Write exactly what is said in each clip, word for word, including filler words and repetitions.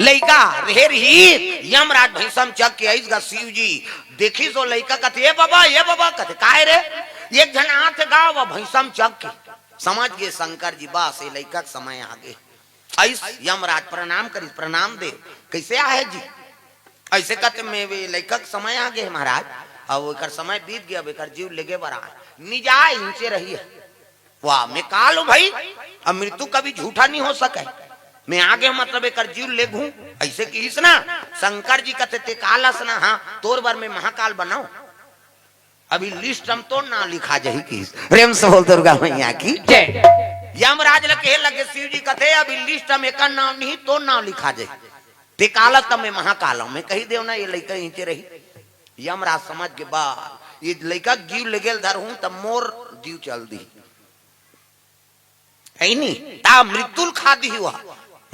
लइका रहे रही, यमराज भैंसम चघ के आइस गा शिव जी। देखिस ओ लइका, कथे, "ए बाबा, ए बाबा," कथे, "काय रे?" "एक झन आत गा, वो भैंसम चघ के।" समझ गे शंकर जी, बस ए लइका के समय आगे। आइस यमराज, प्रणाम करिस, "प्रणाम देव, कइसे आहे जी?" अइसे कथे, "में, ए लइका के समय आगे हे महाराज, अब एकर समय बीत गे, अब एकर जीव लेगे बर आए, नि जाए, इहिंचे रही।" "वाह, में का लूं भाई, अब मृत्यु कभी झूठा नहीं हो सके। में आगे हंव, मतलब एकर जीव लेगहूं।" अइसे किहिस ना, शंकर जी कथे, "तें का लस ना, हां, तोर बर में महाकाल बनाओं। अभी list म तोर नांव लिखा जाही," किहिस। प्रेम से बोल दुर्गा मैया की। जय। यमराज ल कहे लगे शिव जी, कथे, "अभी list म एकर नांव नहीं, तोर नांव लिखा जाही। तें का लस, त में महाकाल हंव, में कहि देंव ना, ए लइका इहिंचे रही।" यमराज समझ गे, बा, ए लइका के जीव लेगे ल धरहूं, त मोर जीव चल दिही। हइ नी? त मृत्यु ल खा दिही ओ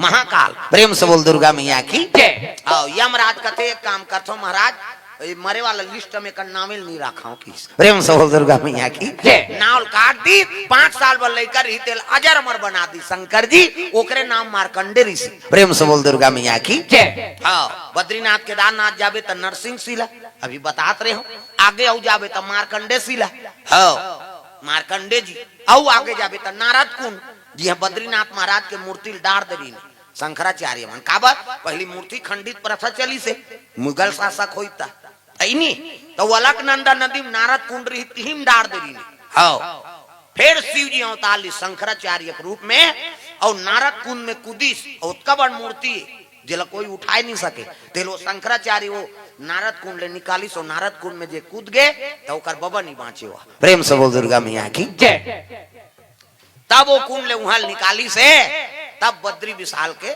महाकाल। प्रेम से बोल दुर्गा मैया की। जय। अउ यमराज कथे, "एक काम करथंव महाराज, ए मरे वाला list म एकर नांवे ल नि राखंव," किहिस। प्रेम से बोल दुर्गा मैया की। जय। नांव ल काट दिस, पांच साल बर लइका रही, तेला अजर अमर बना दिस शंकर जी, ओकरे नांव मार्कंडे रिहिस। प्रेम से बोल दुर्गा मैया की। जय। हां, बद्रीनाथ केदारनाथ जाबे त नरसिंह शिला, अभी बतात रहेंव, आगे अउ जाबे त मार्कंडे शिला। हां, मार्कंडे जी। अउ आगे जाबे त नारद कुंड, जिहां बद्रीनाथ महाराज के मूर्ति ल डार दे रिहिन शंकराचार्य मन। काबर? पहिली मूर्ति खंडित प्रथा चलिस हे, मुगल शासक होइस त। हइ नी? त ओ अलकनंदा नदी म नारद कुंड रिहिस, तिही म डार दे रिहिन। हव। फेर शिव जी अवतार लिस शंकराचार्य के रूप में, अउ नारद कुंड में कूदिस, अउ ओतका बड़ मूर्ति जेला कोई उठाय नइ सके, तेला ओ शंकराचार्य ओ नारद कुंड ले निकालिस, अउ नारद कुंड में जे कूद गे, त ओकर बबा नइ बांचे ओ। प्रेम से बोल दुर्गा मैया की। जय। तब ओ कुंड ले उहां ले निकालिस हे, तब बद्री विशाल के,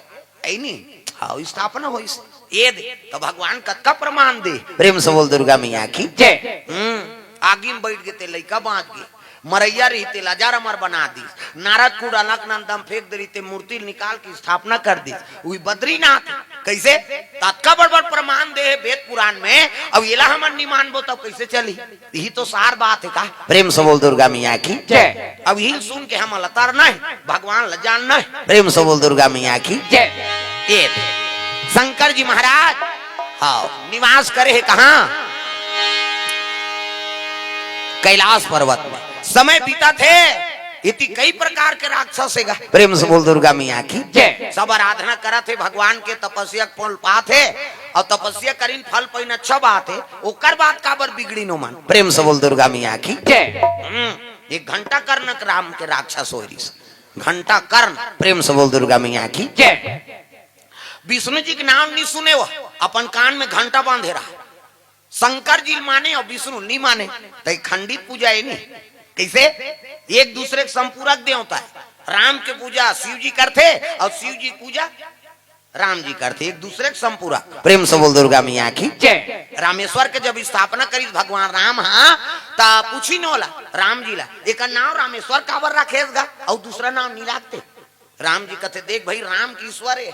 हइ नी, हां, स्थापना होइस। ए दे, त भगवान कतका प्रमाण दे। प्रेम से बोल दुर्गा मैया की। जय। हम्म, आगी म बइठ गे ते लइका बांच गे, मरइया रही तेला अजर अमर बना दिस, नारद कुंड अलकनंदा म फेंक दे रही ते मूर्ति ल निकाल के स्थापना कर दिस। उही बद्रीनाथ, कइसे? त अतका बड़ बड़ प्रमाण दे हे वेद पुराण में, अउ एला हमन नइ मानबो तब कइसे चलही? इही तो सार बात हे का? प्रेम से बोल दुर्गा मैया की। जय। अब इही ल सुन के हमन ल तरना हे, भगवान ल जानना हे। प्रेम से बोल दुर्गा मैया की। जय। ए शंकर जी महाराज, हां, निवास करे हे कहां? कैलाश पर्वत में। समय बीतत हे, एती कई प्रकार के राक्षस हे गा। प्रेम से बोल दुर्गा मैया की। जय। सब आराधना करत हे भगवान के, तपस्या के फल पात हे, अउ तपस्या करिन, फल पाइन, अच्छा बात हे, ओकर बाद काबर बिगड़िन ओमन? प्रेम से बोल दुर्गा मैया की। जय। हम्म, एक घंटाकर्ण के राम के राक्षस होय रिहिस, घंटाकर्ण। प्रेम से बोल दुर्गा मैया की। जय। विष्णु जी के नांव नइ सुने ओ, अपन कान में घंटा बांधे रहा। शंकर जी ल माने अउ विष्णु ल नइ माने, त ए खंडित पूजा ए नी। कइसे? एक दूसरे के संपूरक देवता हे। राम के पूजा शिव जी करथे अउ शिव जी के पूजा राम जी करथे, एक दूसरे के संपूरक। प्रेम से बोल दुर्गा मैया की। जय। रामेश्वर के जब स्थापना करिस भगवान राम, हां, त पूछिन ओला, राम जी ला, "एकर नांव रामेश्वर काबर राखेस गा, अउ दूसरा नांव नइ राखते?" राम जी कथे, "देख भाई, राम के ईश्वर हे,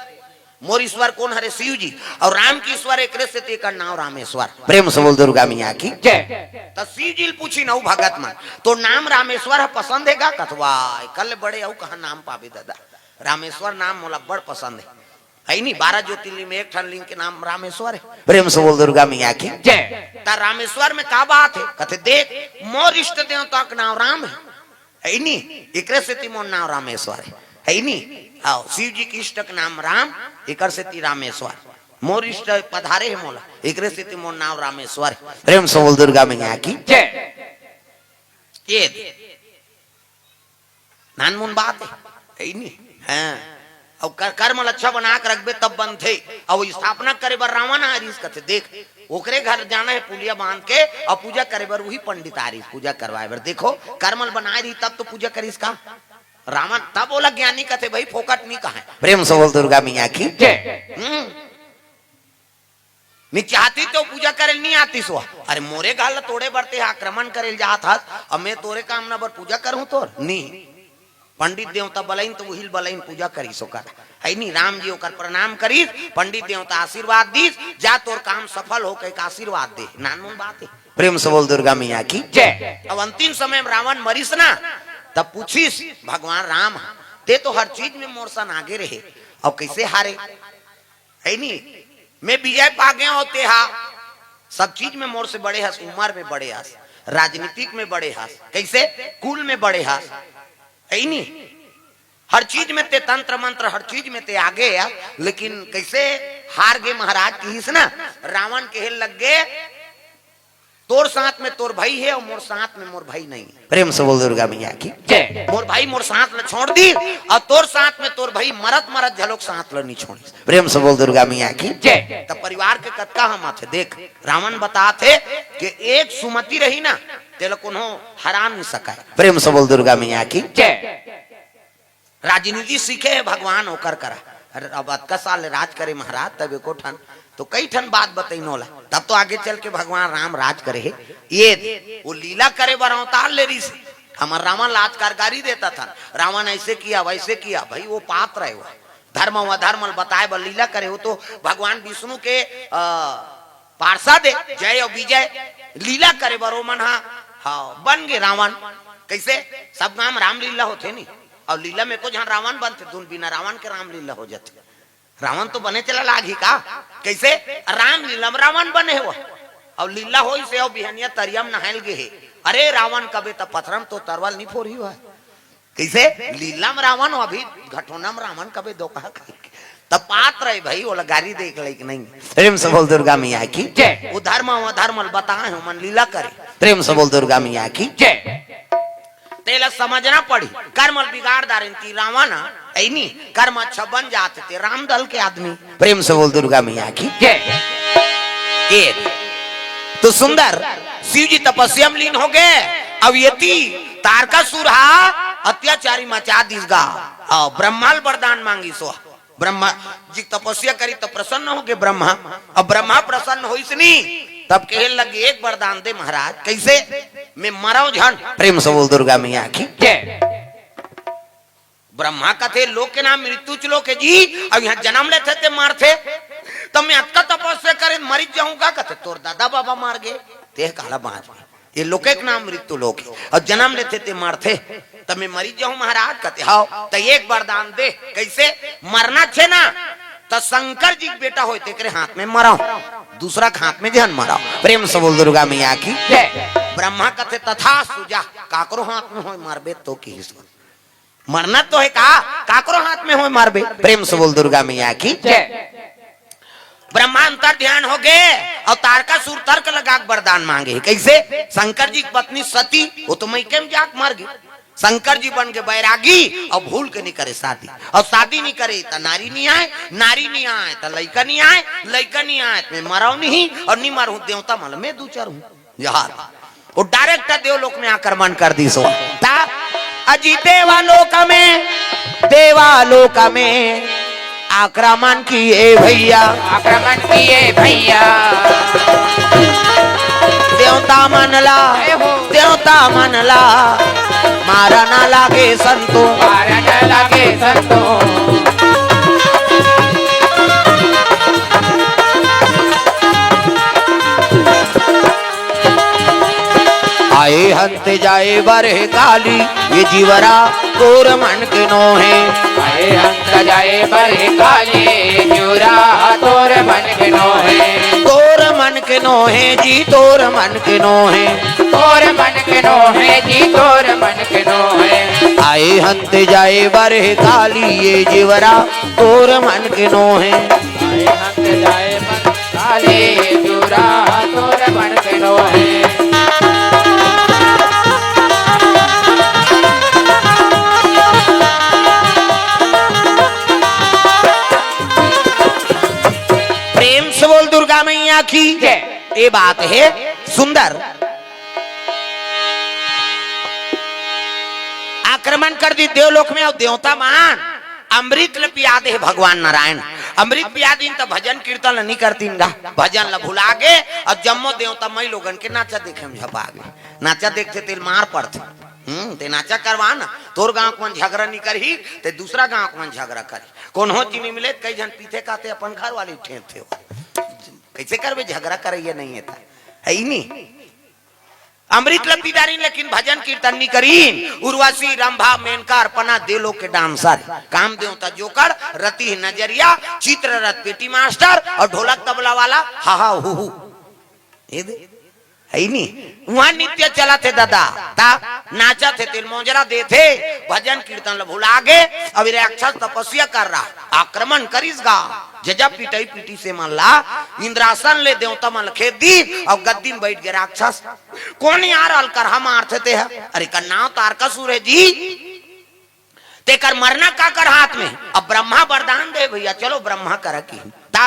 मोर ईश्वर कोन हरे? शिव जी। अउ राम के ईश्वर, एकरे सेती एकर नांव रामेश्वर।" प्रेम से बोल दुर्गा मैया की। जय। त शिव जी ल पूछिन ओ भगत मन, "तोर नाम रामेश्वर ह पसंद हे गा?" कथे, "वाह, एकर ले बड़े अउ कहां नाम पाबे ददा? रामेश्वर नाम मोला बड़ पसंद हे।" हइ नी, बारह ज्योतिर्लिंग में एक ठन लिंग के नाम रामेश्वर हे। प्रेम से बोल दुर्गा मैया की। जय। त रामेश्वर में का बात हे? कथे, "देख, मोर इष्ट देवता के नांव राम हे।" हइ नी? एकरे सेती मोर नांव रामेश्वर हे। हइ नी? हां, शिव जी के इष्ट के नाम राम, एकर सेती रामेश्वर। मोर इष्ट पधारे हे मोला, एकरे सेती मोर नांव रामेश्वर हे। प्रेम से बोल दुर्गा मैया की। जय। ए दे। नानमुन बात हे, हइ नी? हां। अउ कर-, कर्म ल अच्छा बना के रखबे तब बनथे। अउ स्थापना करे बर रावण आय रिहिस, कथे, "देख, ओकरे घर जाना हे पुलिया बांध के, अउ पूजा करे बर उही पंडित आय रिहिस, पूजा करवाय बर।" देखो, कर्म ल बनाय रिहिस तब तो पूजा करिस का? रावण तब ओला ज्ञानी कथे, भाई, फोकट नइ कहय। प्रेम से बोल दुर्गा मैया की। जय। हम्म। नइ चाहतिस त पूजा करे ल नइ आतिस ओ। अरे, मोरे घर ल तोड़े बर तें आक्रमण करे ल जात हस, अउ में तोरे कामना बर पूजा करहूं तोर? नी। पंडित देवता बलाइन त उही ल बलाइन पूजा करिस ओकर। हइ नी, राम जी ओकर प्रणाम करिस, पंडित देवता आशीर्वाद दिस, "जा, तोर काम सफल हो," कहिके आशीर्वाद दे। नानमुन बात हे। प्रेम से बोल दुर्गा मैया की। जय। अब अंतिम समय में रावण मरिस ना, तब पूछिस भगवान राम, "तें तो हर चीज में मोर सन आगे रहे, अब कइसे हारे?" है नी? मैं विजय पा गया हो तेहा, सब चीज में मोर से बड़े हस, उम्र में बड़े हस, राजनीतिक में बड़े हस, कैसे कुल में बड़े हस, है नी? हर चीज में ते तंत्र मंत्र, हर चीज में ते आगे आ, लेकिन कैसे हार गे महाराज किहिस ना, रावण कहे लग गे, तोर साथ में तोर भाई है और मोर साथ में मोर भाई नहीं। प्रेम से बोल दुर्गा मैया की जय। मोर भाई मोर साथ ल छोड़ दी और तोर साथ में तोर भाई मरत मरत झलोक साथ ल नहीं छोड़िस। प्रेम से बोल दुर्गा मैया की जय। तब परिवार के कतका हम आथे देख, रावण बताथे कि एक सुमति रही ना, तेला कोनो हरा नहीं सकाय। प्रेम से बोल दुर्गा मैया की जय। राजनीति सीखे हे भगवान ओकर करा। अरे, अब अतका साल राज करे महाराज, तब एको ठन तो कई ठन बात बतई नोला, तब तो आगे चल के भगवान राम राज करे हे। ये वो लीला करे बर अवतार ले रहिस। हमर रावण ला आजकल गारी देता था, रावण ऐसे किया, वैसे किया। भाई, वो पात्र है, वो धर्म, वो धर्म बताए बर लीला करे। वो तो भगवान विष्णु के, अ, पार्षद हे, जय और विजय लीला करे बर ओ मन हा, हाँ, बन गे रावण। कैसे? सब गांव रामलीला होथे नी, और लीला में को झन रावण बनथे, दुन बिना रावण के रामलीला हो जाथे। रावण तो बने चला लागही का? कैसे? रामलीला में रावण बने हो, और लीला होइस हे, और बिहनिया तरिया में नहायल गे हे। अरे रावण कबे त पथरा म तो तरवल नहीं फोरही हो। कैसे? लीला में रावण, अभी घटोना में रावण कबे दो कहा कही। तब पात्र है भाई, ओला गारी देख ले कि नहीं। प्रेम से बोल दुर्गा मैया की जय। वो धर्म, वो धर्म बताए हो मन लीला करे। प्रेम से बोल दुर्गा मैया की जय। तेला समझना पड़ी, कर्म ल बिगाड़ डारेन ती रावण, ऐनी कर्म अच्छा बन जात ते राम दल के आदमी। प्रेम से बोल दुर्गा मैया की जय। एक तो सुंदर शिव जी तपस्या में लीन हो गए। अब यति तारकासुर हा अत्याचारी मचा दिस गा। अउ ब्रह्मा ल वरदान मांगिस हो, ब्रह्मा जी तपस्या करी तो प्रसन्न हो गए ब्रह्मा। अब ब्रह्मा प्रसन्न होइस नी, तब कहे लगे, एक वरदान दे महाराज। कैसे? मैं मरव झन। प्रेम से बोल दुर्गा मैया की जय। ब्रह्मा कथे, लोक के नाम मृत्यु च लोक हे जी, अब यहाँ जन्म लेथे ते मरथे, तब मैं अतका तपस्या करे मरिच जाहूं का? कथे, तोर दादा बाबा मर गए, ते काला बांच गए। ये लोके के नाम मृत्यु लोक हे, और जन्म लेथे ते मरथे, तब मैं मरिच जाहूं महाराज? कथे, हाव, त एक वरदान दे। कैसे? मरना छे ना, त शंकर जी के बेटा होय, तेकरे हाथ में मरव, दूसरा के हाथ में झन मरव। प्रेम से बोल दुर्गा मैया की जय। ब्रह्मा कथे, तथास्तु, जा, काकरो हाथ में होय मरबे तो किहिस। मरना तो हे का, काकरो हाथ में होय मरबे। प्रेम से बोल दुर्गा मैया की जय। ब्रह्मा अंतर ध्यान हो गए और तारकासुर तर्क लगा के वरदान मांगे। कैसे? शंकर जी की पत्नी सती, वो तो मइके में जाके मर गई। शंकर जी बन के बैरागी और भूल के नहीं करे शादी, और शादी नहीं करे तो नारी नहीं आए, नारी नहीं आए तो लइका नहीं आए, लइका नहीं आए तो मैं मरव नहीं, और नहीं मरहूं देवता मल में दू चार हूं। जहाज वो डायरेक्ट देवलोक में आक्रमण कर दिस हो। ता अजी देवालोक में, देवालोक में आक्रमण किए भैया, आक्रमण किए भैया। देवता मन ला, जय हो। देवता मन ला मारा ना लागे संतो, मारा ना लागे संतो। आए हंत जाए बर हे काली, ये जीवरा तोर मन के नोहे। आए हंत जाए बर हे काली, ये जीवरा तोर मन के नोहे। तोर मन के नोहे जी, तोर मन के नोहे। तोर मन के नोहे जी, तोर मन के नोहे। आए हंत जाए बर हे काली, ये जीवरा तोर मन के नोहे। आए हंत जाए बर काली, ये जीवरा तोर मन के नोहे। प्रेम से बोल दुर्गा मैया की जय। ये बात हे सुंदर। आक्रमण कर दिस देवलोक में, और देवता मन अमृत ल पिया दे हे भगवान नारायण। अमृत पिया दिन त भजन कीर्तन ल नहीं करतीन गा, भजन ल भुला गे, और जम्मो देवता मई लोगन के नाचा देखे में झपा गे। नाचा देखथे तेल मार पड़थे। हम्म, ते नाचा करवा ना, तोर गांव के मन झगड़ा नहीं करही, ते दूसरा गांव के मन झगड़ा करही। कोनो चीनी मिले, कई झन पीथे काते अपन घर वाली ठेंथे हो। कैसे करबे, झगड़ा करैया नहीं हे ता, है ही नहीं। अमृत ल पी डारिन, लेकिन भजन कीर्तन नी करिन। उर्वशी, रंभा, मेनका, अर्पणा, दे लोग के डांसर, काम देवता जोकर, रति नजरिया, चित्ररथ पेटी मास्टर अउ ढोलक तबला वाला हा हा हू हू। ये दे, है नी? उहाँ नृत्य चलत हे दादा, ता नाचत हे, तिल मोजरा देत हे, भजन कीर्तन ल भुला गे। अब ये राक्षस तपस्या कर रहा, आक्रमण करिस गा, जजा पिटई पीटी से मन ला, इंद्रासन ले देवता मन ल खेद दी, अउ गद्दी म बैठ गे राक्षस। कोन यार अलकरहा मारथे ते ह? अरे, एकर नाव तारकासुर हे जी। तेकर मरना काकर हाथ में? अब ब्रह्मा वरदान दे भैया, चलो ब्रह्मा करा की। ता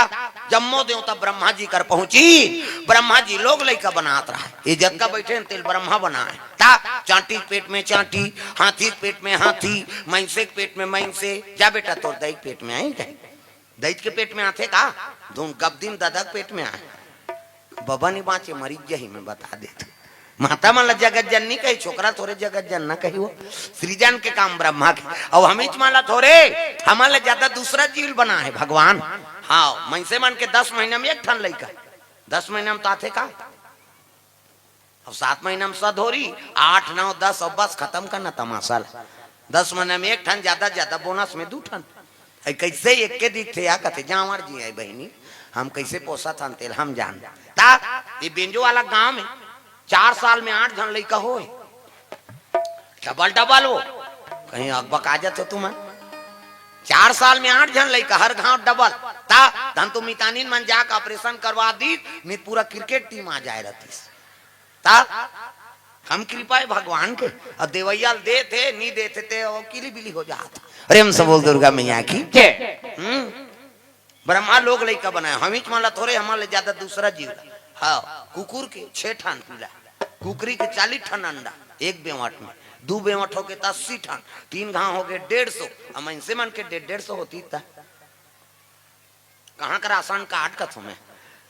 जम्मो देवता ब्रह्मा जी कर पहुंची। ब्रह्मा जी लोग लइका बनात रहा, ये जतका बैठे हैं, तेल ब्रह्मा बनाए। ता चांटी के पेट में चांटी, हाथी के पेट में हाथी, मइनसे के पेट में मइनसे। जा बेटा, तोर दई के पेट में आई जाए। दई के पेट में आथे का? धुन गब्दी म ददा के पेट में आए। बबा नी बाँचे, मरिच जही में बता देत। माता मन ला जगत जननी कही, छोकरा थोरे जगत जनना कही हो। सृजन के काम ब्रह्मा के। अउ हमीच मन ला थोरे, हमन ले ज्यादा दूसरा जीव बनाए हे भगवान। हाँ, मइनसे मन के दस महीना में एक ठन लइका। दस महीना में तो आथे का? अब सात महीना में सद होरी, आठ, नौ, दस, अब बस खतम करना तमाशा ला। दस महीना में एक ठन, ज्यादा, ज्यादा बोनस में दू ठन। अई कइसे एक के दिखथे या कथे, जांवर जी हे बहिनी, हम कइसे पोसत हन तेल हम जान। ता ये बेंजो वाला गांव में चार साल में आठ झन लइका होय, डबल डबल हो, कहीं अकबका जात हो तुमन। चार साल में आठ झन लइका, हर घांव डबल। ता धन तो मितानिन मन जाके ऑपरेशन करवा दी, नहीं पूरा क्रिकेट टीम आ जाए रहतीस। ता हम कृपा हे भगवान के, अब देवैया ल देथे, नी देथे ते वो किली बिली हो जात। प्रेम से बोल दुर्गा मैया की। जय। हम्म। ब्रह्मा लोग लइका बनाए, हमीच मन ला थोरे, हमन ले ज्यादा दूसरा जीव ला। हाँ, कुकुर के छह ठान पीला, कुकरी के चालीस ठान अंडा, एक बेवट में, दू बेवट होगे त अस्सी ठान, तीन घांव होगे डेढ़ सौ, अब मइनसे मन के डेढ़, डेढ़ सौ होती त कहाँ का राशन कार्ड कथों में?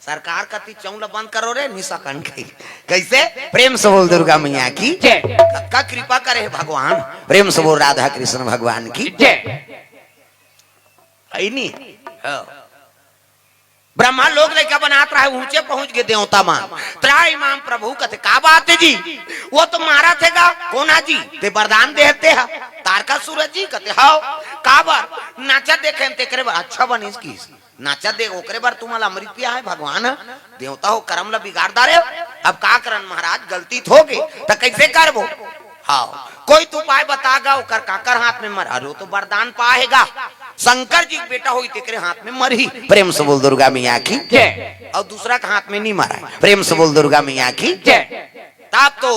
सरकार कती चौं ल बंद करो रे, निशा कन के। कइसे? प्रेम से बोल दुर्गा मैया की। जय। का कृपा करे हे भगवान। प्रेम से बोल राधा कृष्ण भगवान की। जय। है नी? हाँ। ब्रह्मा लोग लइका बनात रहा, ऊंचे पहुंच गे देवता मन। त्राहि माम प्रभु कथे, का बात हे जी? वो तो मारत हे गा, कोन हा जी? ते वरदान देहत हे, तारकासुर जी कथे, हव, काबर? नाचा देखे तेकरे बर, अच्छा बनिस किस। नाचा दे, ओकरे बर तुमन ला अमृत पिया हे भगवान, देवता हो, करम ला बिगाड़ डारे। अब का करन महाराज, गलती तो होगे, त कइसे करबो? हाँ, कोई तो उपाय बता गा, ओकर काकर हाथ में मर, अरे वो तो वरदान पाए हे गा, शंकर जी के बेटा होई तेकरे हाथ में मरही। प्रेम से बोल दुर्गा मैया की। जय। अउ दूसरा के हाथ में नी मराए। प्रेम से बोल दुर्गा मैया की। जय। तब तो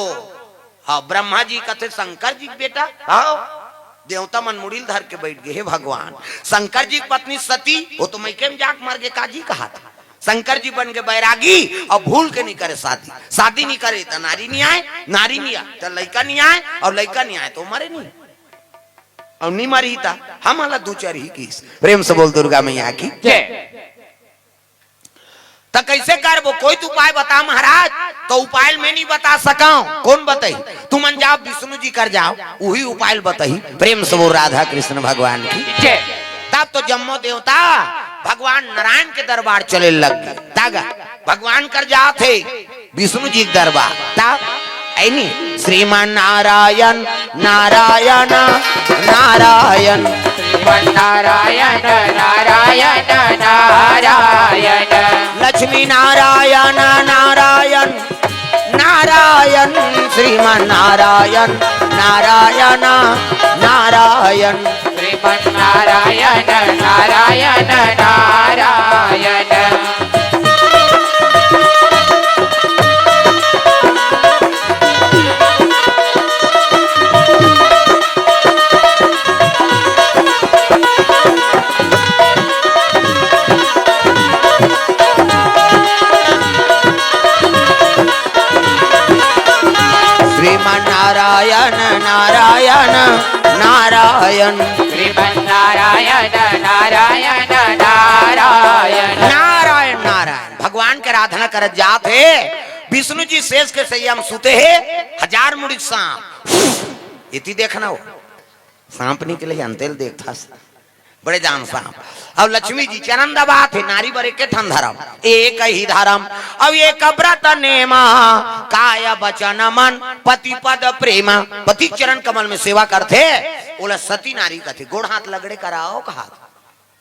हाँ, ब्रह्मा जी कथे शंकर जी के बेटा, हाँ, देवता मन मुड़ी ल धर के बैठ गे, हे भगवान, शंकर जी के पत्नी सती, वो तो मइके में जाके मर गे, का जी कहा था? शंकर जी बन गे बैरागी, अउ भूल के नी करे शादी, शादी नी करे त नारी नी आए, नारी नी आए त लइका नी आए, अउ लइका नी आए त मरे नी, अउ नी मरही त हमन ला दू चरही किस। प्रेम से बोल दुर्गा मैया की। जय। त कइसे करबो? कोई तो उपाय बता महाराज। त उपाय ल मैं नी बता सकंव, कोन बताही? तुमन जाव विष्णु जी कर जाव, उही उपाय ल बताही। प्रेम से बोल राधा कृष्ण भगवान की। जय। तब तो जम्मो देवता भगवान नारायण के दरबार चले लग गे। तागा भगवान कर जात हे विष्णु जी के दरबार। ता ऐनी श्रीमन नारायण, नारायण, नारायण। श्रीमन नारायण, नारायण, नारायण। लक्ष्मी नारायण, नारायण, नारायण। श्रीमन नारायण, नारायण, नारायण। श्रीमन नारायण, नारायण, नारायण। श्रीमन नारायण, नारायण, नारायण। श्रीमन नारायण, नारायण, नारायण। नारायण, नारायण। भगवान के आराधना करत जात हे। विष्णु जी शेष के सैया म सुते हे। हजार मुड़ी सांप। इति देखना हो। सांप निकले, अंतेल देखथस। बड़े जान साहब। अउ लक्ष्मी जी चरण दबात हे, नारी बर एके ठन धरम, एक ही धरम, अउ एक व्रत नेमा, काय बचन मन पति पद प्रेमा। पति चरण कमल में सेवा करथे, ओला सती नारी कथे। गोड़ हाथ लगड़े कराओ कहा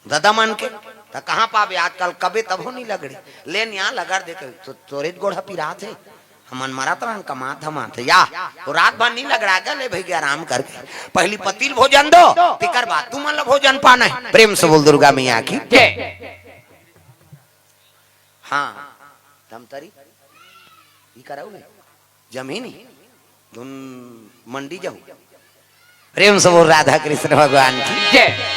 ददा मन के, त कहाँ पाबे आजकल, कबे तभो नहीं लगड़े। ले निया लगड़ दे के, तो तोरे गोड़ ह पिरात हे। हमन मरत रहन, कमात धमात हे। या, तो रात भर नहीं लगड़ा के, ले भैया आराम करके। पहली पति ल भोजन दो, तेकर बाद तुमन ल भोजन पाना हे। प्रेम से बोल दुर्गा मैया की। जय। हाँ, धमतरी, ई कराऊ नहीं, जमीन ही, धुन मंडी जाऊ। प्रेम से बोल राधा कृष्ण भगवान की। जय।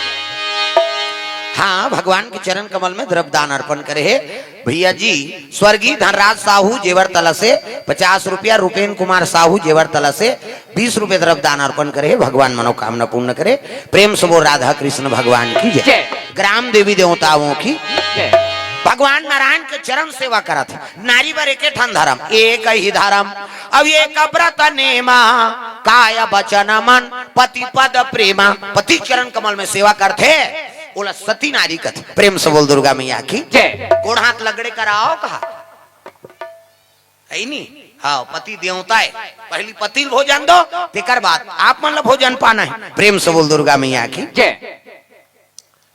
हाँ, भगवान के चरण कमल में द्रव्य दान अर्पण करे हे भैया जी। स्वर्गीय धनराज साहू जेवर तला से पचास रुपया, रूपेन कुमार साहू जेवर तला से बीस रुपये द्रव्य दान अर्पण करे हे। भगवान मनोकामना पूर्ण करे। प्रेम से बोल राधा कृष्ण भगवान की जय। जय। ग्राम देवी देवताओं की जय। भगवान नारायण के चरण सेवा करत हे। नारी बर एके ठन धरम, एक ही धरम, अउ एक व्रत नेमा, काय बचन मन पति पद प्रेमा। पति चरण कमल में सेवा करथे, ओला सती नारी कथे। प्रेम से बोल दुर्गा मैया की। जय। गोड़ हाथ लगड़े कराओ कहा। है नी? हाँ, पति देवता हे। पहली पति ल भोजन दो, तेकर बाद आप मन ल भोजन पाना हे। प्रेम से बोल दुर्गा मैया की। जय।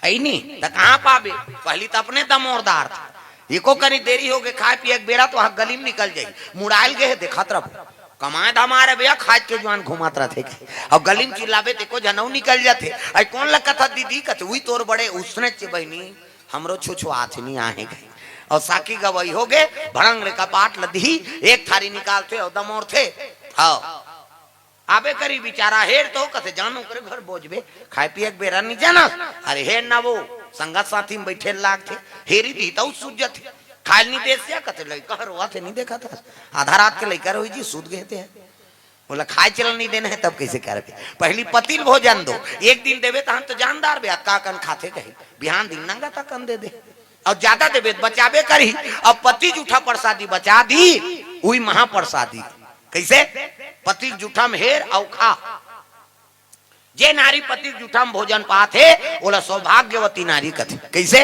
है नी? त कहाँ पाबे? पहली त अपने दमोरदार था। एको कनी देरी हो गए, खाए पिए के बेरा तो वहाँ गली में निकल जाई। मुड़ाइल गए हे, देखत रहो। कमाए धमाए रहे भैया, खाए के जुआन घूमत रहथे। अउ गली में चिल्लाबे, त एको झन अउ निकल जाथे। अई कोन ल कथा दीदी? कथे, "उई तोर बड़े उसने चे बहिनी, हमरो छुछुआत नहीं आहे।" अउ साकी गवई हो गए, भड़ंग ले कपाट ल दिही, एक थारी निकालथे अउ दमोरथे। हाँ। आबे करी बिचारा हेर तो कथे, "जान ओकरे घर बोजबे, खाए पिए के बेरा नहीं जानस।" अरे हेर ना वो, संगत साथी में बैठे लागथे, हेरी दी तउ सूझ जथे। खाए नहीं देसिया कथे, "लइका हर रोवत हे, नहीं देखत हस? आधा रात के लइका रोई जी, सूत गए थे।" बोला, "खाए चल नहीं देना है, तब कैसे करबे? पहली पति ल भोजन दो, एक दिन देबे तहन तो जानदार बे, अतका कन खाथे कही, बिहान दिन नंगा तकन दे दे।" अउ ज्यादा देबे त बचाबे करही। अब पति जूठा प्रसादी बचा दी, उही महाप्रसादी। कैसे? पति जूठा में हेर अउ खा। जे नारी पति जूठा में भोजन पात हे, ओला सौभाग्यवती नारी कथे। कैसे?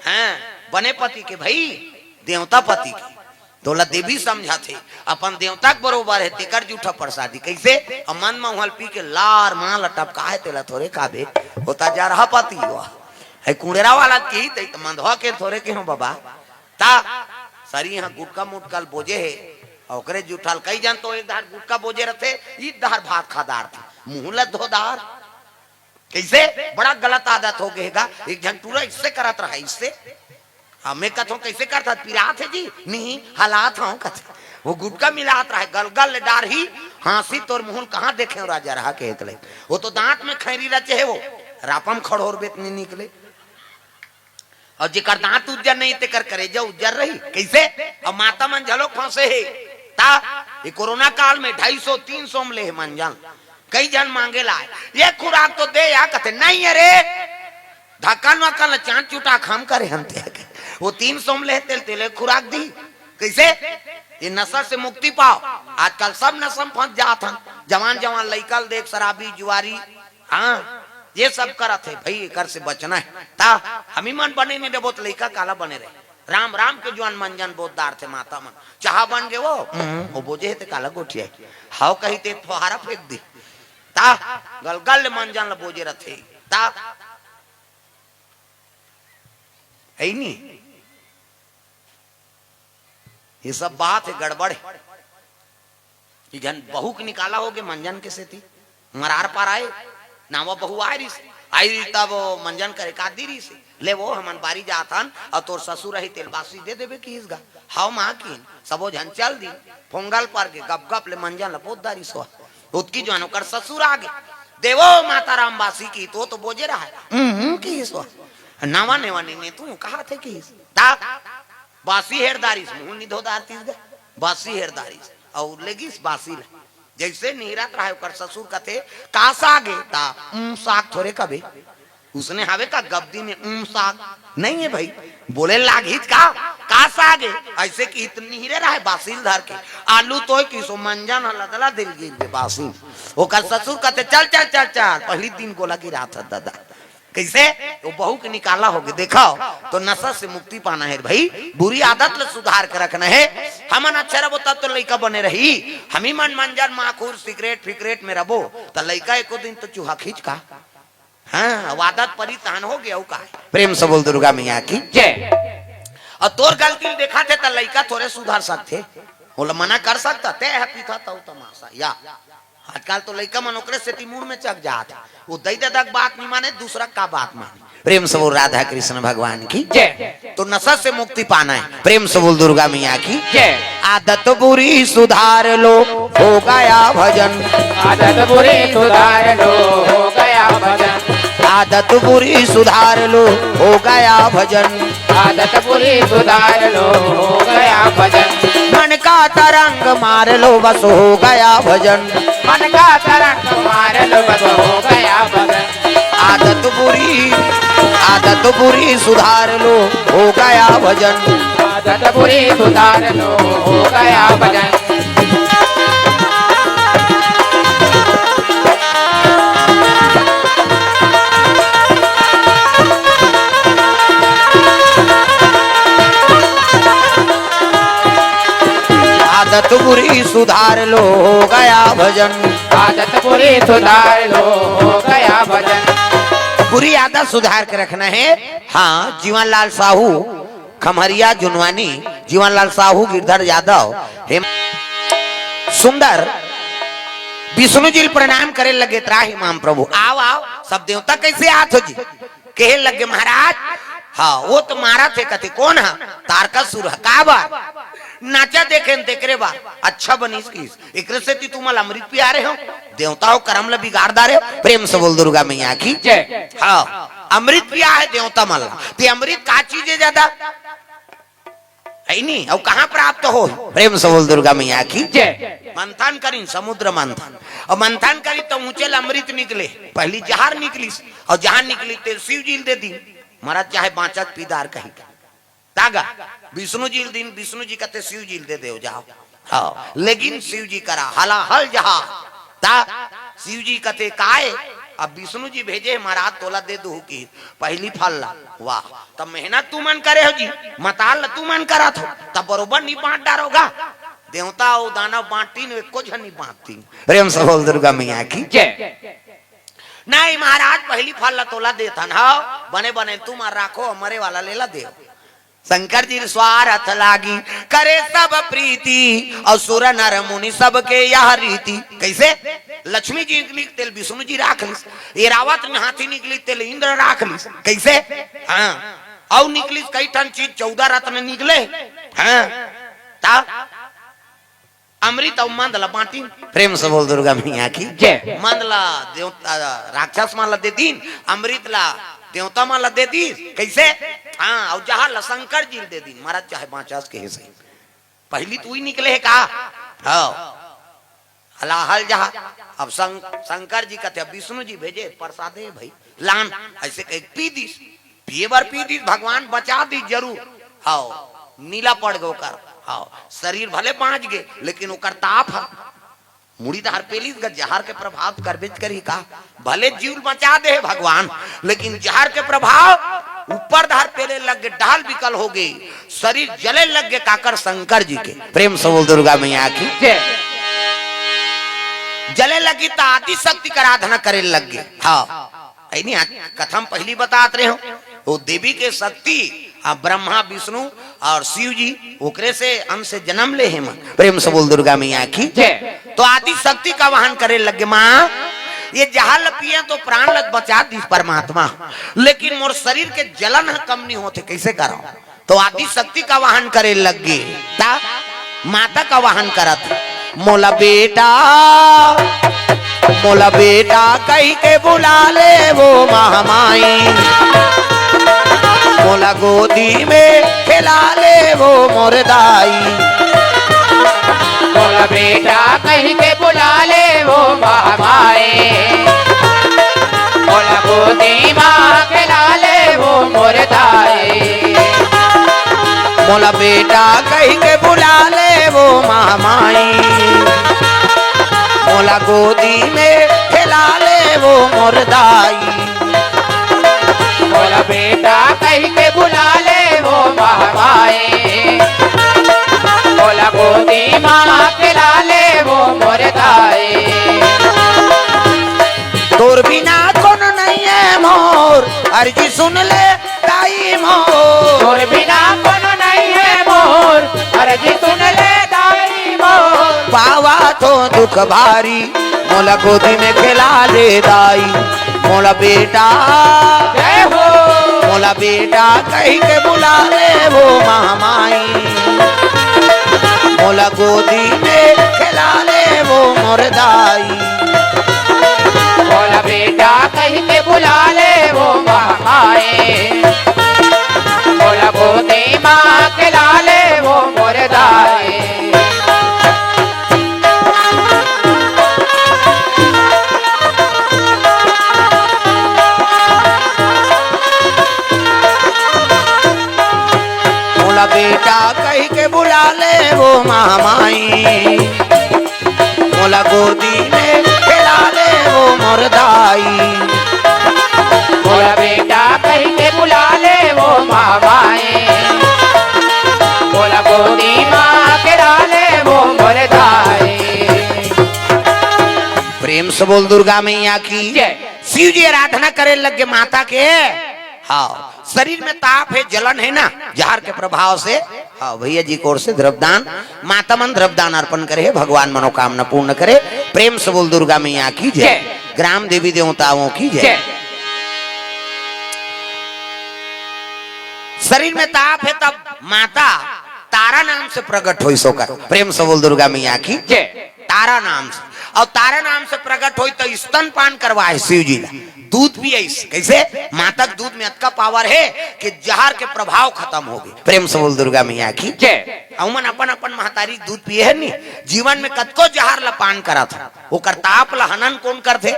हाँ, बने पति के भई, देवता पति के, तोला देवी समझत हे, अपन देवता के बरोबर हे, तेकर जूठा प्रसादी। कैसे? अब मन म उहल पी के लार मां ल टपका हे, तेला थोरे खाबे, होता जा रहा पति हुआ। है कुड़ेरा वाला की, तई त मंदवा के थोरे के हो बाबा। ता सरी ह गुटका मुटका ल बोजे हे, अउ ओकरे जूठा ल कई जन तो एक धार गुटका बोजे रथे, ई धार भात खा डारथे, मुंह ल धो डार। कैसे? बड़ा गलत आदत हो गए गा। एक झन टूरा इससे करत रहा, इससे। हाँ, मैं कथों, "कैसे करत हस?" "पिरात हे जी।" "नहीं, हलात हूँ," कथे। वो गुटका मिलात रहा, गलगल ले डारही, हाँसी तोर मुंह ल कहाँ देखे हो राजा रहा के एक ले। वो तो दांत में खैरी रचे हे, वो रापम खड़ोर बेत नहीं निकले। अउ जेकर दांत उज्जर नहीं, तेकर करेजा उज्जर रही। कैसे? अब माता मन झलो फंसे हे। ता ये कोरोना काल में ढाई सौ, तीन सौ में ले हे मंजन। कई झन मांगे ला आए, "ये खुराक तो दे या," कथे, "नहीं अरे, धक्कन वक्कन ल चांट चुटा खम करे हम ते।" वो तीन सौ में ले हे, तेल तेले खुराक दी। कैसे? ये नशा से मुक्ति पाओ। आजकल सब नशा में फंस जात हन, जवान जवान लइका ल देख, शराबी, जुआरी, हाँ, ये सब करत हे भई, एकर से बचना हे। ता हमी मन बने नहीं देबो त लइका काला बने रहे? राम राम के जुआन मंजन बोत डारथे माता मन। चाहा बन गे वो, हम्म, वो बोजे हे ते काला गोठिया हे। हाव कही ते फोहारा फेंक दी। ता गलगल ले मंजन ल बोजे रथे। ता है नी? ये सब बात हे, गड़बड़ हे। कि झन बहू के निकाला होगे मंजन के सेती। मरार पार आए, नावा बहू आए रिस, आई रिस तब वो मंजन करे का दी रिस। "ले वो हमन बारी जात हन, अउ तोर ससुर रही तेल बासी दे देबे," किहिस गा। "हव माँ," किहिन, सबो झन चल दिन। फोंगल पर के गप गप ले मंजन ल बोत डारिस हो। ओतकी जुआन ओकर ससुर आगे, "देवो माता राम बासी," किहिस तो, तो बोजे रहा हे। "हम्म, हम्म," किहिस हो। "नावा नेवा नहीं ने तू कहा थे," किहिस। ता बासी हेर डारिस, मुंह निधो डारतिस गा। बासी हेर डारिस, अउ लेगिस बासी ला। जैसे निहरत रहा हे, ओकर ससुर कथे, "का साग हे?" ता, "उम, साग थोरे कबे।" उसने हवे का गब्दी में उम साग? नहीं हे भई। बोले, "लागिस का? का साग हे?" ऐसे किहिस त निहरे रहा हे बासी ल धर के। आलू तोय किहिस ओ मंजन ह लदला दिल गिर गे बासी। ओकर ससुर कथे, "चल, चल, चल, चल।" पहली दिन गोला गिरात हे दादा। कइसे? वो बहू के निकाला होगे। देखव, तो नशा से मुक्ति पाना हे भाई, बुरी आदत ल सुधार के रखना हे। हमन अच्छा रहिबो तब तो लइका बने रही। हमी मन मंजन, माखुर, सिगरेट फिकरेट में रहिबो, त लइका एको दिन तो चूहा खींच का। हाँ, अब आदत परी तहन होगे, अउ का हे? प्रेम से बोल दुर्गा मैया की। जय। अउ तोर गलती ल देखाथे त लइका थोरे सुधर सकथे, ओला मना कर सकत हे? तें ह पीथस तउ तमाशा या। आजकल तो लइका मन ओकरे सेती मुड़ में चक जात हे। वो दई ददा के बात नइ माने, दूसरा का बात माने। प्रेम से बोल राधा कृष्ण भगवान की। जय। तो नशा से मुक्ति पाना हे। प्रेम से बोल दुर्गा मैया की। जय। आदत बुरी सुधार लो, हो गया भजन। आदत बुरी सुधार लो, हो गया भजन। आदत बुरी सुधार लो, हो गया भजन। आदत बुरी सुधार लो, हो गया भजन। मन का तरंग मार लो, बस हो गया भजन। मन का तरंग मार लो, बस हो गया भजन। आदत बुरी, आदत बुरी सुधार लो, हो गया भजन। आदत बुरी सुधार लो, हो गया भजन। आदत बुरी सुधार लो, हो गया भजन। आदत बुरी सुधार लो, हो गया भजन। बुरी आदत सुधार के रखना हे। हाँ, जीवनलाल साहू, खम्हरिया जुनवानी, जीवनलाल साहू, गिरधर यादव, हेम सुंदर, विष्णु जी ल प्रणाम करे लगे, त्राहि माम प्रभु। आव, आव, सब देवता कइसे आत हो जी? कहे लगे महाराज, हाँ, वो तो मारत हे, कथे कोन ह? तारकासुर ह। काबर? नाचा देखेन तेकरे बर। अच्छा बनिस कहिस, एकरे सेती तुमन ल अमृत पिया रहे हो, देवता हो करम ल बिगाड़ डारे हो। प्रेम से बोल दुर्गा मैया की। जय। हाँ, अमृत पिया हे देवता मन ल। ते अमृत का चीज हे जादा? हे नी, अउ कहाँ प्राप्त हो? प्रेम से बोल दुर्गा मैया की। जय। मंथन करिन, समुद्र मंथन, अउ मंथन करिन त ऊंचे ले अमृत निकले। पहिली जहर निकलिस, अउ जहर निकलिस तेला शिव जी ल दे दीन, महाराज चाहे बांचस पी डार कहिके। त गा, विष्णु जी ल दीन, विष्णु जी कथे शिव जी ल दे देव जाव। हाँ, लेकिन शिव जी करा हलाहल जहर। त शिव जी कथे काय? अब विष्णु जी भेजे हे महाराज तोला दे दूहूं कि पहिली फल ला। वाह, त मेहनत तुमन करे हो जी, मताल ला तुमन करत हो, त बरोबर नी बांट डारो गा। देवता अउ दानव बांटिन, एको झन नी बांटतिन। प्रेम से बोल दुर्गा मैया की। जय। नहीं महाराज, पहिली फल ला तोला देथन, हव, बने बने तुमन राखो, मरे वाला ल एला देव। शंकर जी स्वारथ लागी, करे सब प्रीति, अउ सुर नर मुनि सबके यह रीति। कइसे? लक्ष्मी जी निकलिस तेला विष्णु जी राख लिस, ऐरावत हाथी निकलिस तेला इंद्र राख लिस। कइसे? हाँ, अउ निकलिस कई ठन चीज, चौदह रत्न निकले। हाँ, त अमृत अउ मंद ला बांटिन। प्रेम से बोल दुर्गा मैया की। जय। मंद ला देवता, राक्षस मन ला दे दीन, अमृत ला देवता मन ला दे दीस। कइसे? हाँ, अउ जहर ला शंकर जी ल दे दीन, महाराज चाहे बांचस कहे सही। पहिली त उही निकले हे का? हाँ, हलाहल जहर। अब शं-, शंकर जी कथे, अब विष्णु जी भेजे, प्रसाद हे भाई, लान, अइसे कहिके पी दीस। पिए बर पी दीस, भगवान बचा दीस जरूर। हव, नीला पड़ गे ओकर। हव, शरीर भले बांच गे, लेकिन ओकर ताप ह मुड़ी डहर पेलिस गा, जहर के प्रभाव करबेच करही का। भले जीव ल बचा दे हे भगवान, लेकिन जहर के प्रभाव ऊपर डहर पेले लग गे, डहर विकल हो गे, शरीर जले लग गे। काकर? शंकर जी के। प्रेम से बोल दुर्गा मैया की। जय। जले लगिस त आदि शक्ति के आराधना करे लग गे। हाँ, हे नी, आज कथा म पहिली बतात रहे हों, वो देवी के शक्ति, आ, ब्रह्मा, विष्णु अउ शिव जी, ओकरे से अंश से जनम ले हे मन। प्रेम से बोल दुर्गा मैया की। जय। त आदि शक्ति के आवाहन करे लग गे, माँ, ये जहर ल पिए त प्राण ल बचा दीस परमात्मा, लेकिन मोर शरीर के जलन ह कम नी होत हे, कइसे करंव? त आदि शक्ति के आवाहन करे लग गे। त माता के आवाहन करत, मोला बेटा, मोला बेटा कहिके बुला ले वो महामाई, मोला गोदी में खेला ले वो मोर दाई। मोला बेटा कहिके बुला ले वो महामाई, मोला गोदी मा खेला ले वो मोर दाई। मोला बेटा कहिके बुला ले वो महामाई, मोला गोदी में खेला ले वो मोर दाई। बेटा कहि के बुला ले वो महमाई, मोला गोदी मा खेला ले वो मोर दाई। तोर बिना कोनो नइ हे मोर, अर्जी सुन ले दाई मोर। तोर बिना कोनो नइ हे मोर, अर्जी सुन ले दाई मोर। पावत हों दुख भारी, मोला गोदी में खेला ले दाई। मोला बेटा, जय हो। मोला बेटा कहि के बुला ले वो महमाई, मोला गोदी में खेला ले वो मोर दाई। मोला बेटा कहि के बुला ले वो महमाई, मोला गोदी मा खेला ले वो मोर दाई। मोला बेटा कहि के बुला ले वो महमाई, मोला गोदी में खेला ले वो मोर दाई। मोला बेटा कहि के बुला ले वो महमाई, मोला गोदी मा खेला ले वो मोर दाई। प्रेम से बोल दुर्गा मैया की जय। शिव जी आराधना करे लग गे माता के। हाँ, शरीर में ताप हे, जलन हे ना, जहर के प्रभाव से। हाँ, भैया जी की ओर से द्रव्यदान, माता मन द्रव्यदान अर्पण करे हे, भगवान मनोकामना पूर्ण करे। प्रेम से बोल दुर्गा मैया की जय। जय। ग्राम देवी देवताओं की जय। जय। शरीर में ताप हे तब माता तारा नाम से प्रकट होइस ओकर। प्रेम से बोल दुर्गा मैया की जय। तारा नाम से। अउ तारा नाम से प्रकट होइस त स्तनपान करवाए शिव जी ला। दूध पियाइस। कइसे? माता के दूध में अतका पावर हे कि जहर के प्रभाव खतम हो गे। प्रेम से बोल दुर्गा मैया की जय। अउ मन अपन अपन महतारी के दूध पिए हे नी, जीवन में कतको जहर ला पान करत हे, ओकर ताप ला हनन कोन करथे?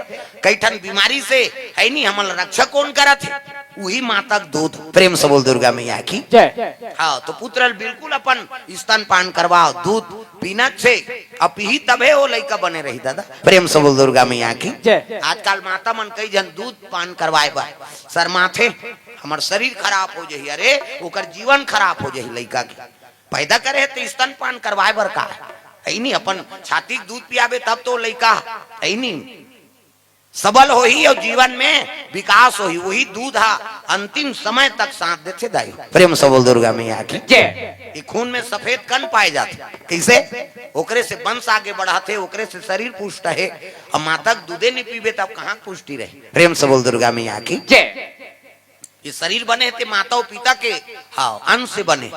कई ठन बीमारी से हे नी, हमन ला रक्षा कोन करत हे? उही माता के दूध। प्रेम से बोल दुर्गा मैया की जय। हाँ, तो पुत्र बिल्कुल अपन स्तनपान करवाओ, दूध पीना से, अब पीही तभे वो लइका बने रही दादा। प्रेम से बोल दुर्गा मैया की जय। आजकल माता मन कई झन दूध पान करवाए बर शर्माथे, हमर शरीर खराब हो जही, अरे ओकर जीवन खराब हो जही लइका के। पैदा करे हे त स्तनपान करवाए बर का हे? अइनी अपन छाती के दूध पियाबे तब तो लइका अइनी सबल होही अउ जीवन में विकास होही। वही दूध हा अंतिम समय तक साथ देथे दाई। प्रेम से बोल दुर्गा मैया की जय। ये खून में सफेद कण पाए जाथे। कइसे? ओकरे से वंश आगे बढ़ाथे, ओकरे से शरीर पुष्ट हे। अब माता के दूधे नहीं पीबे तब कहाँ पुष्टि रहे? प्रेम से बोल दुर्गा मैया की जय। ये शरीर बने हे ते माता अउ पिता के, हाँ, अंश से बने।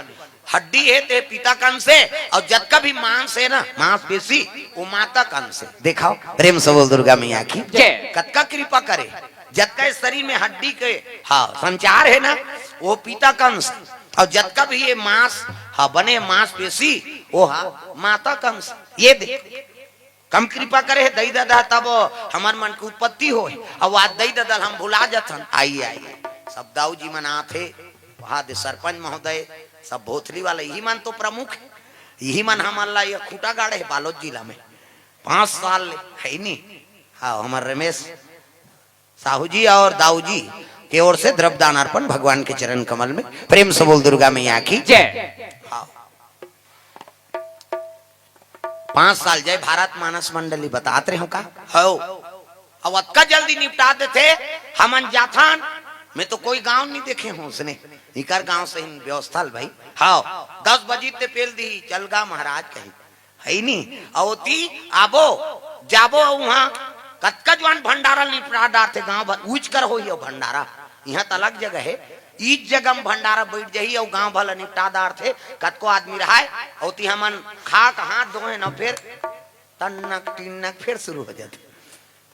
हड्डी हे ते पिता के अंश से, अउ जतका भी मांस हे ना, मांसपेशी, वो माता के अंश से। देखाओ, प्रेम से बोल दुर्गा मैया की जय। कतका कृपा करे, जतका इस शरीर में हड्डी के, हाँ, संचार हे ना, वो पिता के अंश, अउ जतका भी ये मांस, हाँ, बने मांसपेशी, वो, हाँ, माता के अंश। ये देख, कम कृपा करे हे दई ददा, तब हमर मन के उत्पत्ति होय। अउ आज दई ददा ल हम भुला जथन। आइए, आइए, सब दाऊ जी मन आथे, वहाँ दे सरपंच महोदय, सब भोथली वाला, इही मन तो प्रमुख हे। इही मन हमन ला ये खूंटा गाड़े हे बालोद जिला में। पाँच साल ले हे नी। हाँ, हमर रमेश साहू जी और दाऊ जी के ओर से द्रव्यदान अर्पण भगवान के चरण कमल में। प्रेम से बोल दुर्गा मैया की जय। हाँ। पाँच साल जय भारत मानस मंडली बतात रहे हो का? हो। अब अतका जल्दी निपटा देथे, हमन जाथन, मैं तो कोई गांव नहीं देखे हूँ उसने, इकर गांव से ही व्यवस्था ल भाई। हाँ, दस बजे ते पेल दी, चल गा महाराज कहीं। हे नी, अउ ओती आबो, जाबो उहाँ, कतका जुआन भंडारा निपटा डारथे गांव भर, उच कर होही अउ भंडारा, इहाँ त अलग जगह हे, इच जगह म भंडारा बइठ जही अउ गांव भर ल निपटा डारथे, कतको आदमी रहाय, अउ ओती हमन खा के हाथ धोए न, फेर टन्नक टिन्नक फेर शुरू हो जाथे।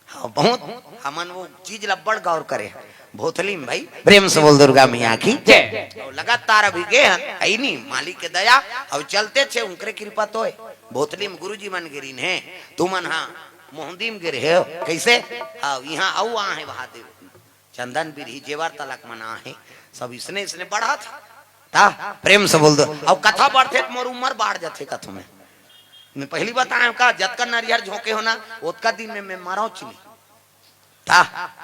हाँ, बहुत हमन वो चीज ला बड़ गौर करे। भोथली में भाई, प्रेम से बोल दुर्गा मैया की जय। अउ लगातार अभी गे हन, अइनी मालिक के दया, अउ चलते छे उनकरे कृपा तोय। भोथली में गुरुजी मन गिरिन हे, तुमन हा मोहंदी में गिरे हे, कइसे? हाँ, इहाँ अउ आहे महादेव। चंदन बिरही जेवर तलक मन आहे, सब इसने इसने बढ़त। ता प्रेम से बोल दो, अउ कथा बढ़थे त मोर उमर बाढ़ जाथे कथो में। मैं पहली बताए का, जतका नरियर झोंके हो ना, ओतका दिन में मैं मरौच नहीं। ता,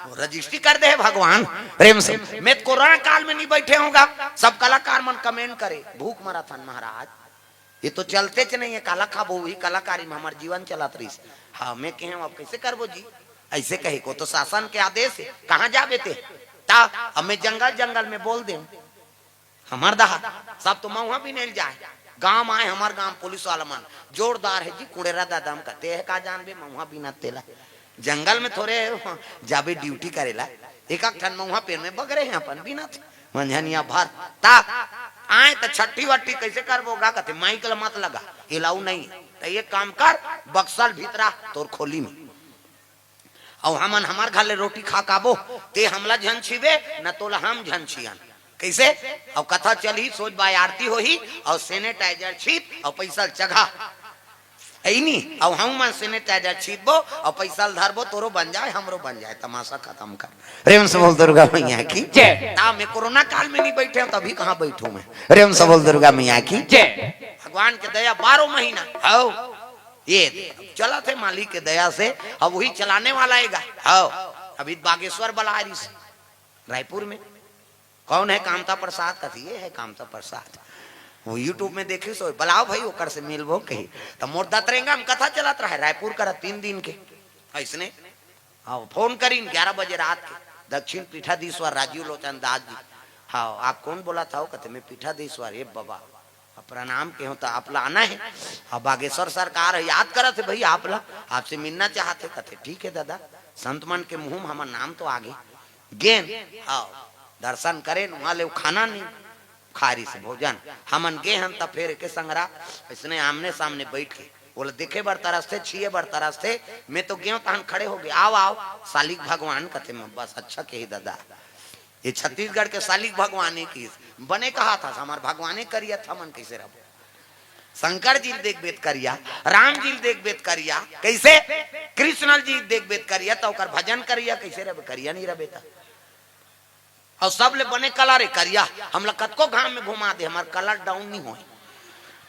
वो रजिस्ट्री कर दे हे भगवान। प्रेम से, मैं कोरोना काल में नहीं बैठे होगा। सब कलाकार मन कमेंट करे, भूख मरत हन महाराज, ये तो चलते च नहीं है, काला खाबो, वही कलाकारी में हमार जीवन चलत रहिस। हाँ, मैं कहे, अब कैसे करबो जी? ऐसे कहे को तो शासन के आदेश है, कहाँ जाबे ते? ता, अब मैं जंगल जंगल में बोल दे, हमर दहा, सब तो महुआ बिने ल जाए। गांव आए हमर गांव पुलिस वाला मन, जोरदार है जी कुड़ेरा दादा, हम कहते हैं का जानबे महुआ बिना तेला। जंगल में थोड़े जाबे ड्यूटी करेला, एक आध ठन महुआ पेड़ में बगरे हैं अपन बिना थे। मंझनिया भर ता आए त छट्ठी वट्ठी कैसे करबो गा? कहते माइक ल मत लगा, एलाऊ नहीं। त एक काम कर, बक्सल भीतरा तोर खोली में, अउ हमन हमर घर ले रोटी खा काबो, ते हमला झन छीबे, न तोला हम झन छियन। कैसे? अउ कथा चलही, सोच बाय आरती होही, अउ सैनिटाइजर छीत, अउ पैसा ल चघा। ऐनी, अउ हम मन सैनिटाइजर छीतबो, अउ पैसा ल धरबो, तोरो बन जाए, हमरो बन जाए, तमाशा खत्म कर। प्रेम से बोल दुर्गा मैया की जय। ता मैं कोरोना काल में नहीं बैठे हूं, तभी कहां बैठूं मैं? प्रेम से बोल दुर्गा मैया की जय। भगवान के दया बारह महीना, हौ। ये चलत हे मालिक के दया से, अब वही चलाने वाला हे गा। हौ, अभी बागेश्वर बला रहिस रायपुर में। कौन है कामता प्रसाद? कथे ये है कामता प्रसाद। वो YouTube में देखिस, बलाओ भाई, ओकर से मिलबो कही। त मोर दतरेंगा में कथा चलत रहे रायपुर करा तीन दिन के। ऐसने हाँ, फोन करीन ग्यारह बजे रात के, दक्षिण पीठाधीश्वर राजीव लोचन दास जी। हाँ, आप कौन बोलत हव? कथे मैं पीठाधीश्वर। ए बाबा, अब प्रणाम केहूं त आप ला आना है। अब बागेश्वर सरकार है, याद करत है भाई आप ला, आपसे मिलना चाहत है। कथे ठीक है दादा, संत मन के मुंह में हमर नाम तो आगे। गेन, हाँ, दर्शन करेन, वहां ले वो खाना नहीं खारिस भोजन। हमन गे हन त फेर एके संगरा अइसने आमने सामने बइठ के ओला देखे बर तरसथे, छीये बर तरसथे। मैं तो गेंव तहन खड़े हो गे, "आव, आव, सालिक भगवान," कथे। मैं, "बस अच्छा केहे ददा, ये छत्तीसगढ़ के सालिक भगवान ही किहिस।" बने कहाथस, हमर भगवाने करिया त हमन कइसे रहबो? शंकर जी ल देखबे त करिया, राम जी ल देखबे त करिया, कइसे? कृष्ण जी ल देखबे त करिया, त ओकर भजन करिया कइसे रहबे? करिया नहीं रहबे त। अउ सबले बने कलर हे करिया। हमला कतको घाम में घुमा दे, हमर कलर डाउन नहीं होय।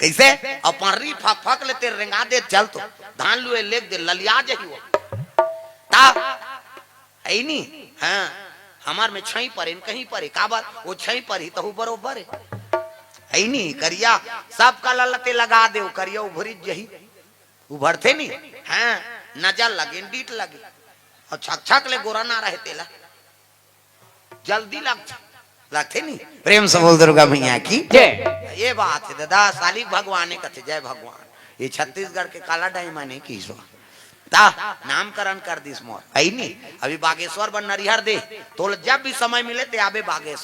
कइसे? अपन री फक फक ले तेल रेंगा दे, चल तो धान लुए लेग दे, ललिया जही वो। ता है नी? हाँ, हमर में छई परे न कहीं परे, काबर? वो छई पर ही तहु बरोबर हे। है नी? करिया सब कलर ल ते लगा दे, वो करिया उभरी जही, उभरथे नी। हाँ, नजर लगे न डीठ लगे, अउ छक छक ले गोरा ना रहे तेला। जल्दी लगथे, लगथे नहीं। प्रेम से बोल दुर्गा मैया की जय। ये बात हे ददा, सालिक भगवान हे कथे, जय भगवान। ये छत्तीसगढ़ के काला डायमंड हे किहिस। ता नामकरण कर दिस मोर, है नी? अभी बागेश्वर बर नरिहर दे, तोला जब भी समय मिले ते आबे बागेश्वर।